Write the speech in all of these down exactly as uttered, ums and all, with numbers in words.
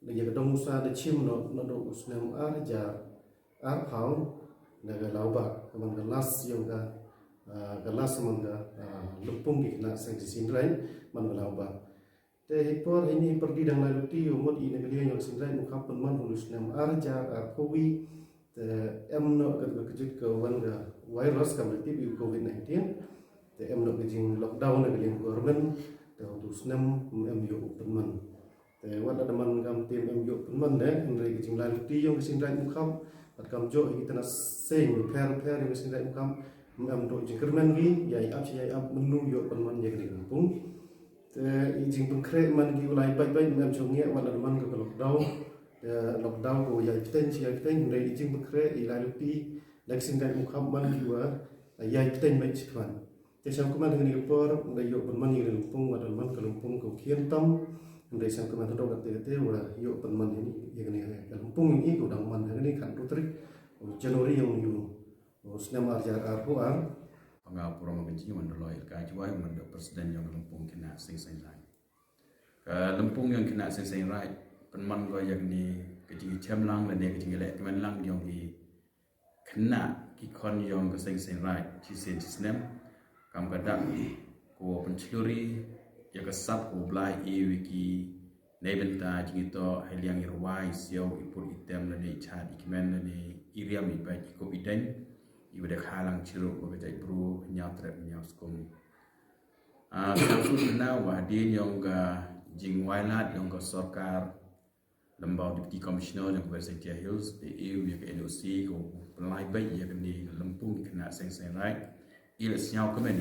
Ïa ka dong u sa da shim noh naduh u snem ar hajar arphew da ka Lawbah, ka man ka last ïong ka, ah, ka last man ka, ah, lympung ki khynnah seng shisien raij man ka Lawbah. Te hi por hi ni pyrdi dang lai luti u mut i na ka liang ïong ka seng raij Mukhap pynman u snem ar hajar arphew wi. Te em noh ka, ka kjut ka wan ka virus kam da tip ïa u covid nineteen. Te em noh ka jing lockdown na ka liang government. Te u snem em ïoh u pynman. Te wat la da man kam te em ïoh pynman de, hynrei ka jing lai luti ïong ka seng raij Mukhap, bad kam joh ïa ki tnat seng pher pher ïong ka seng raij Mukhap, em doh jingkyrmen ki, ïai ap shi ïai ap mynnu ïoh pynman ïa kane ka lympung. Te i jingpynkhreh man ki u lai bait bait, em shong ïa wat la da man ka lockdown. Te lockdown ko ïai pteng shi ïai pteng, hynrei i jingpynkhreh i lai luti na ka seng raij Mukhap man ki wa ïai pteng bait shi kman. Te sngewkmen ha kane ka por, da ïoh pynman ïa ka lympung, wat la da man ka lympung ko khien tam, hynrei sngewkmen haduh katte katte wa ïoh pynman ïa kane ka lympung ïong i ko dang man ha kane ka khatar tarik January ïong u snem ar hajar arphew ar. Nga Purama Kynji, man da loi ka jwai, man da president ïong ka lympung khynnah seng seng raij. Ka lympung ïong khynnah seng seng raij pynman ko ïa kane ka jingchemlang lane ka jingleh kmen lang ïong ki khynnah ki khon ïong ka seng seng raij shisien shisnem. Kam ka dak ko pynchluri ïa ka sap ko Blai ïa ki nei bynta jingitoh ha liang i rwai siaw i pur i tem lane i chad i kmen lane i riam i bait i kup i deng i wa da kha lang chirup wa ka jait bru hynñiaw trep hynñiaw skum. Ah, ka sut na wa hadien ïong ka jingwai lad ïong ka sorkar Lyngba u Deputy Commissioner jong ka West Jaintia Hills, te u ïa ka N O C ko pynlai beit ïa kane ka lympung khynnah seng seng raij. I la sngewkmen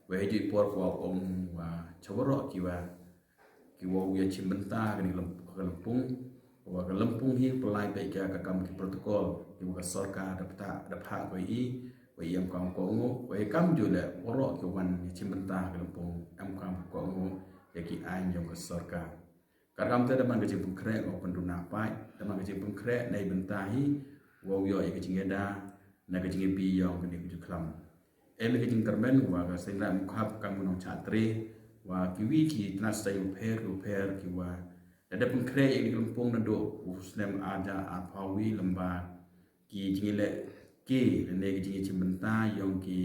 wa ha ïa i por ko ong wa cha waroh ki wa ki wa u ïa chim bynta kane ka lymp-, ka lympung. Wa ka lympung hi pynlai beit ka ka kam ki protocol ki wa ka sorkar da pynta da pha ko i wa i em kam ko ngo wa i kam ju le waroh ki wan ïa chim bynta ka lympung em kam ko ngo ïa ki aiñ jong ka sorkar. Ka ram te da man ka jingpynkhreh ko pynduna paid, da man ka jingpynkhreh na i bynta hi, wa u ïoh ïa ka jingïada na ka jingïabi ïong kane ka jukhlam. Em ka jingkyrmen wa ka seng raij Mukhap kam u nongchah tre wa kiwi ki tnat seng u pher u pher ki wa da dep pynkhreh ïa ka lympung naduh u snem arja arphaw wi lyngba ki jingïaleh ki lane ki jingïachim bynta ïong ki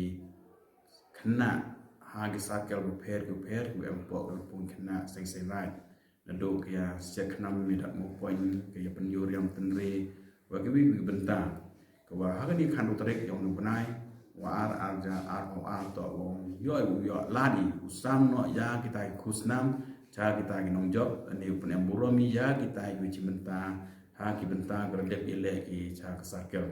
khynnah ha ki circle u pher u pher u em pok ka lympung khynnah seng seng raij. Naduh ka ïa siat khnam ïa dak mawpoiñ, ka ïa pynïoh riam tynrai, wa kiwi kiwi bynta. Ka wa ha kane ka khatar tarik ïong u bnai wa ar arja arphaw ar to wa ïoh u ïoh lad i u sam noh ïa kita ki khusnam cha kita ki nongjop, ne u pynem burom ïa kita ki chim bynta ha ki bynta ka dep ïaleh ki cha ka circle.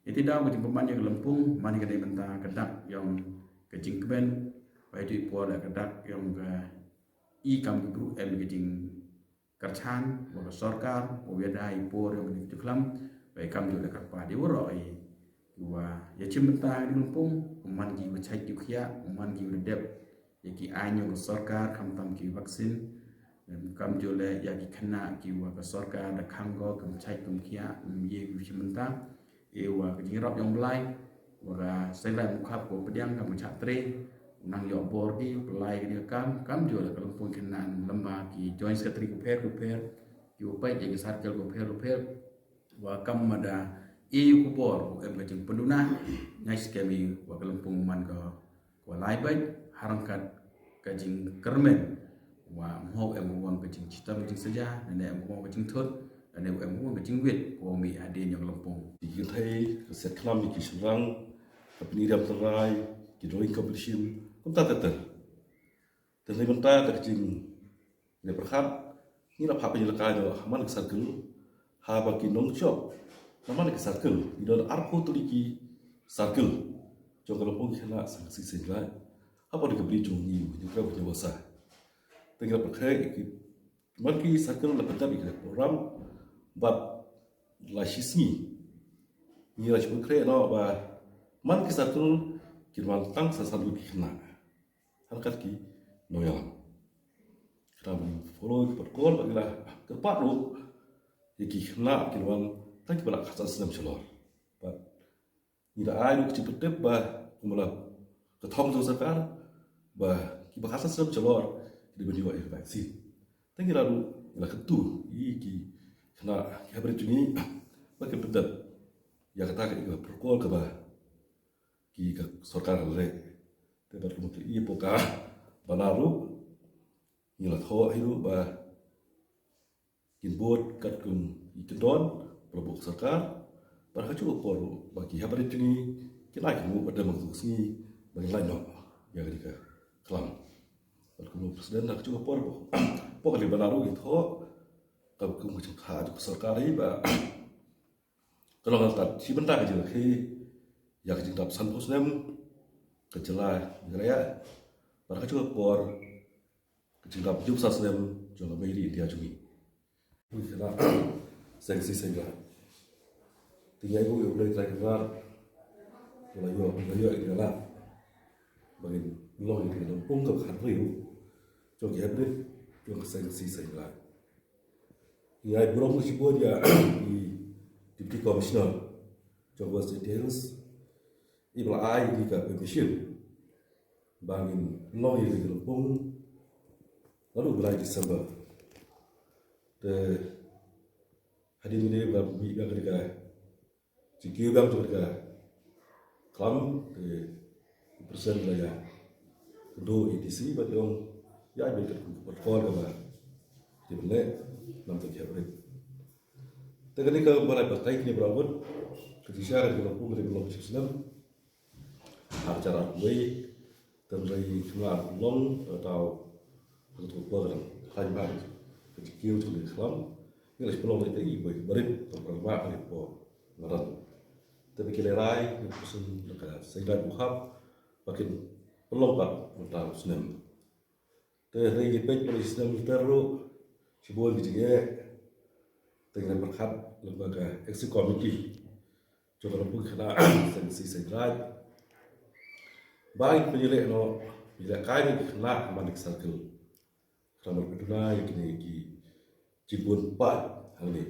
Ïa te daw ka jingpynman ïa ka lympung man ïa ka dei bynta ka dak ïong ka jingkmen, wa ïa te i por ka dak ïong ka i kam ki bru em ka jingkyrchan wa ka sorkar wa ïa da i por ïong ka jingkyrchan wa i kam ju da kyrpad ïa waroh i wa ïa chim bynta ïa ka lympung, u man ki wa chait ki khia, u man ki wa dep ïa ki aiñ ïong ka sorkar khamtam ki vaccine. Em kam ju le ïa ki khynnah ki wa ka sorkar da khang ko kam chait kam khia, em ïa ki chim bynta. E wa ka jingrap ïong Blai wa ka seng raij Mukhap ko pdiang ka Mukhap tre u nang ïoh bor ki pynlai ka dei kam kam ju la ka lympung khynnah lem ba ki joint secretary ko pher ko pher ki u peit ïa ki circle ko pher ko pher wa kam mada e u bor u em ka jingpynduna ngai skhem i wa ka lympung man ka Wa lai beit, ha ryngkat ka jingkyrmen, wa mho em wang ka jingchitom ka jingsaja, ne em wang ka jingthut, ne em wang ka jingwit, ko mi hadien ïong lympung. Ki kynthei, ka set khlam ki shynrang, ka pyni riam tynrai, ki drawing competition, kumta ter ter. Te hynrei mynta ka jing Ïa pyrkhat, ngi la phah pynïalehkai noh ha man ki circle, haba ki nongjop na man ki circle, ngi don arphew tylli ki circle jong ka lympung khynnah seng shisien. Haba ki bri jong ngi, ngi kra bri jong wasa. Te ngi la pyrkhat ïa ki man ki circle la pyndap ïa ki program bad la shisngi ngi la shu pyrkhat noh ba man ki circle kin wan tang san san tylli ki khynnah. Hangkat ki nongïalam. Khnang ban follow ki protocol ba ki la kyrpad ruh ïa ki khynnah ki wan tang kiba la khatsan snem shalor. Bad ngi la ai ruh ka jingpyntip ba kumba la ka thong jong sorkar ba kiba khatsan snem shalor ki dei ban ïoh ïa ka vaccine. Te ngi la ruh ngi la kyntu ïa ki Ki hapdeng jong ngi ba ki pyndep ïa kata ka protocol kaba ki ka sorkar ka leh. Te bad kumta i poka bala ruh ngi la thoh hi ruh ba kin bud katkum i kyndon ba la buh sorkar. Bad ha kajuh ka por ruh ba ki hapdeng jong ngi kin ai ki nguh ba dang mang tu sngi ba ngin lait noh ïa kane ka khlam. Bad kum u president ha kajuh ka por ba pok kane bala ruh ngi thoh ka kum ka jingkha jong ka sorkar hi ba ka long kata shi bynta ka jingrakhe ïa ka jingdap sanphew snem ka jylla Meghalaya. Bad ha kajuh ka por ka jingdap hynñiewphew saw snem jong ka Mei ri India jong ngi. Phi khynnah seng shi seng lai. Te ngi ai nguh ïa U Blei Trai Kynrad ba la ïoh, ba la ïoh ïa ka lad ba ngin long ïa ka lympung kaba khathynriew jong ki hapdeng jong ka seng shi seng lai. Ngi ai burom shibun ïa i Deputy Commissioner jong West Jaintia Hills iba la ai ïa ka permission ba ngin long ïa ka lympung naduh u bnai December. Te hadien kane ba mih biang kane ka jingkiew biang jong kane ka khlam, te u president la ïakynduh ïa i DC bad ong ïa i bynta ka protocol kaba ki ban leh namar ki hapdeng. Te kane kaba la batai kane ba la bud ka jingshisha kane ka lympung kane ka long shi snem. Ha ka jar arphew wei te hynrei ki la long tau ha ka por ka dang khlaiñ bha ka jingkiew jong ka khlam. Ngi la shu pynlong ïa i boi barit tang pynlong bha ka por nga dang. Te ba ki lehraiñ ngi pynshong na ka seng dait bukhap ba kin pynlong pat mynta u snem. Te hynrei ngi peit ba la snem lynter ruh shibun ki jingeh. Te ngi la pyrkhat lyngba ka executive committee jong ka lympung khynnah seng shi seng dait ba ngin pynïaleh noh, pynïaleh kai ïa ki khynnah ha man ki circle. Khynnah ban pynduna ïa kine ki jingbun paid hangne.